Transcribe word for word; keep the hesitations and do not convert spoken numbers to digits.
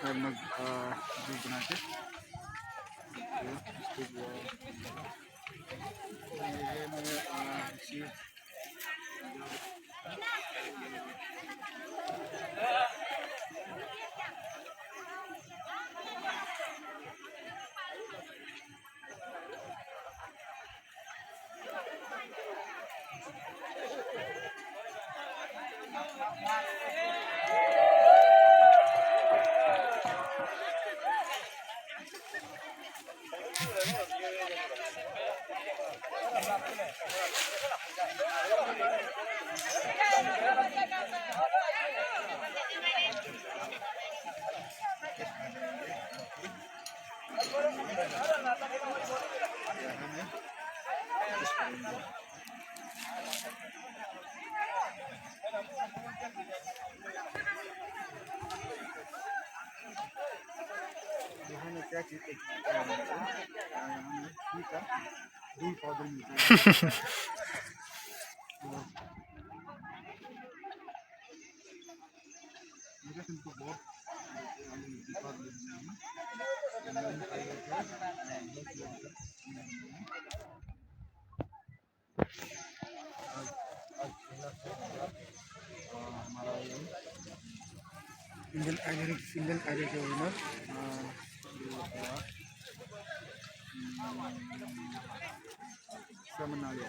Mag, ah, video bana ke. Ye, iske liye, ye, maine, ah, isi Dul powder मिलता है। मेरे से तो बहुत Indian Idol, Indian Idol ke winner, ah, hmm, siapa nama dia?